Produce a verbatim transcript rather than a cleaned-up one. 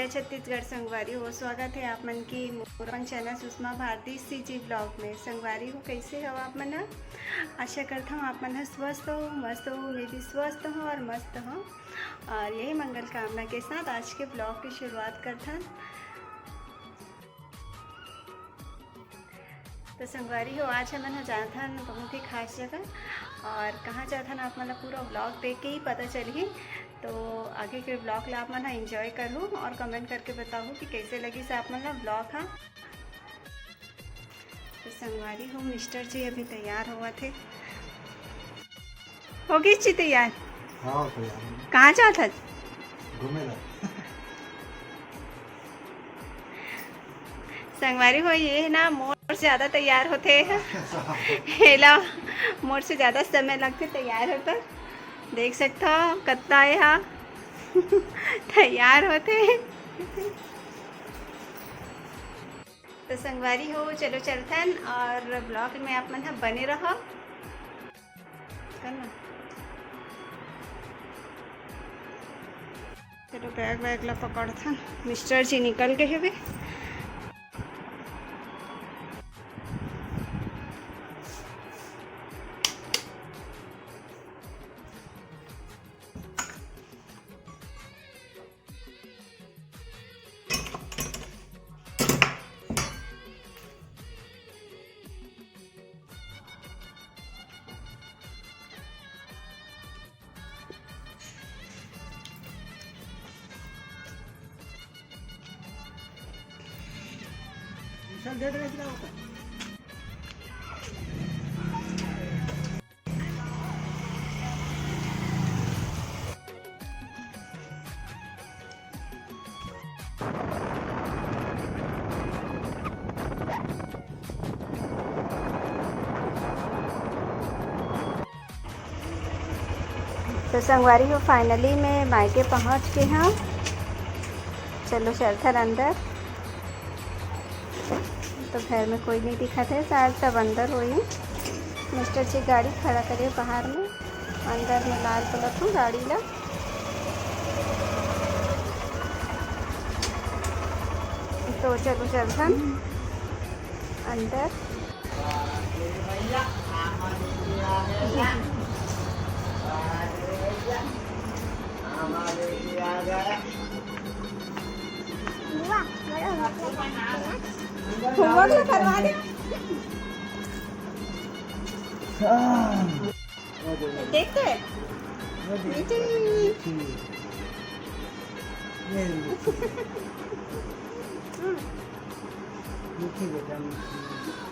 जय छत्तीसगढ़ संगवारी हो, स्वागत है आप मन के मोर अपन चैनल सुषमा भारती सीजी ब्लॉग में। संगवारी हो, कैसे हो आप मन ह? आशा करता हूँ आप मन ह स्वस्थ हो, मस्त हो, मैं भी स्वस्थ हूँ और मस्त हूँ। और यही मंगल कामना के साथ आज के ब्लॉग की शुरुआत करथन। तो संगवारी हो, आज हमन ह जाथन बहुत ही खास जगह, और कहाँ जाथन आप मन ला पूरा ब्लॉग देख के ही पता चलही। तो आगे के ब्लॉग ला आप मन ह एंजॉय करहू और कमेंट करके बताहू कि कैसे लगिस आप मन ला ब्लॉग हा। तो संगवारी हो, मिस्टर जी अभी तैयार होवत हे। हो गई जी तैयार? हाँ, तैयार हूँ। कहाँ जात हस? घूमे ला। संगवारी हो, ये ना मोर से ज्यादा तैयार होथे। हेला मोर से ज्यादा समय लगथे तैयार होत। देख सकत हो कत्ता ये हा तैयार होथे। तो संगवारी हो, चलो चलथन और ब्लॉग में आप मन ह बने रहो। करना। चलो, बैग वैग ला पकड़थन, मिस्टर जी निकल गए हवे। तो संगवारी हो, finally मैं मायके पहुँच के हूँ। चलो चलथन अंदर। तो घर में कोई नहीं दिखत हे, शायद सब अंदर होही। मिस्टर जी गाड़ी खड़ा करे बाहर में, अंदर में लाय ल बोलत हूँ गाड़ी ला। तो चलो चलथन अंदर। बुआ, बड़ा होमवर्क ला करवा दे। देखते हैं। मीठी। मीठी बेटा, मीठी।